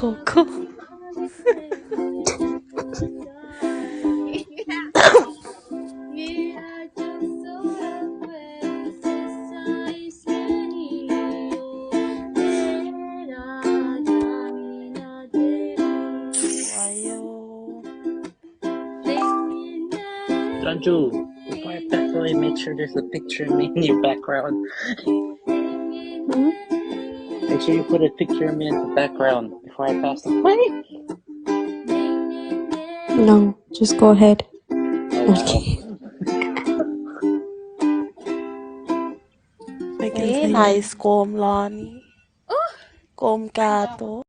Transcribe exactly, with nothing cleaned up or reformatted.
Oh, cool. Don't you, before I pass away, make sure there's a picture of me in your background. Hmm? Make sure you put a picture of me in the background before I pass away. No, just go ahead. Oh, wow. Okay. Very nice, kom Lani. Kom Kato.